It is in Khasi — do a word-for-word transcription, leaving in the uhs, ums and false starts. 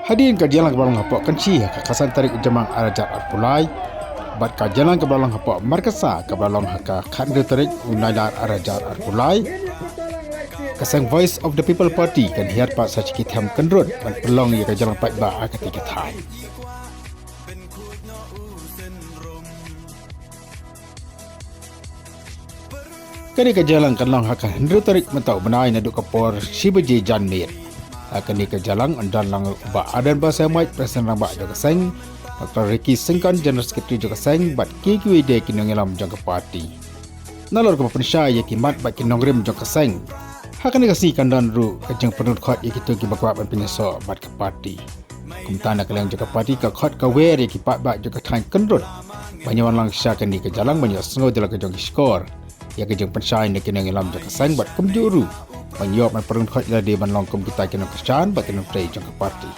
Hadien ka jingïalang kaba la long hapoh Kynshi ha ka khatsan tarik u Jymmang arhajar arphew lai bad ka jingïalang kaba la long hapoh Markasa kaba la long ha ka khathynriew tarik u Nailar arhajar arphew lai, ka seng Voice of the People Party kan hiar pat sa sha ki them kyndrut ban pynlong ïa ka jingïalang paidbah ha katei ka thaiñ. Kane ka jingïalang kan long ha ka hynriew tarik mynta u bnai naduh ka por shi baje janmiet. Ha kane ka jingïalang yn don lang u Bah Ardent Basaiawmoit, President Rangbah jong ka seng, Doctor Ricky Syngkon, General Secretary jong ka seng, bad kiwei kiwei de ki nongïalam jong ka party. Nalor kaba pynshai ïa ki mat bad ki nongrim jong ka seng, ha kane ka sngi kan don ruh ka jingpynrung khot ïa kito kiba kwah ban pynïasoh bad ka party. Kumta na ka liang jong ka party ka khot ka wer ïa ki paidbah jong ka thaiñ kyndrut ban ïa wan lang sha kane ka jingïalang ban ïohsngew da la ka jong ki shkor ïa ka jingpynshai na ki nongïalam jong ka seng bad kumjuh ruh ban ïoh ban pynrung khot ïa lade ban long kum kita ki nongkyrshan bad ki nongtrei jong ka party.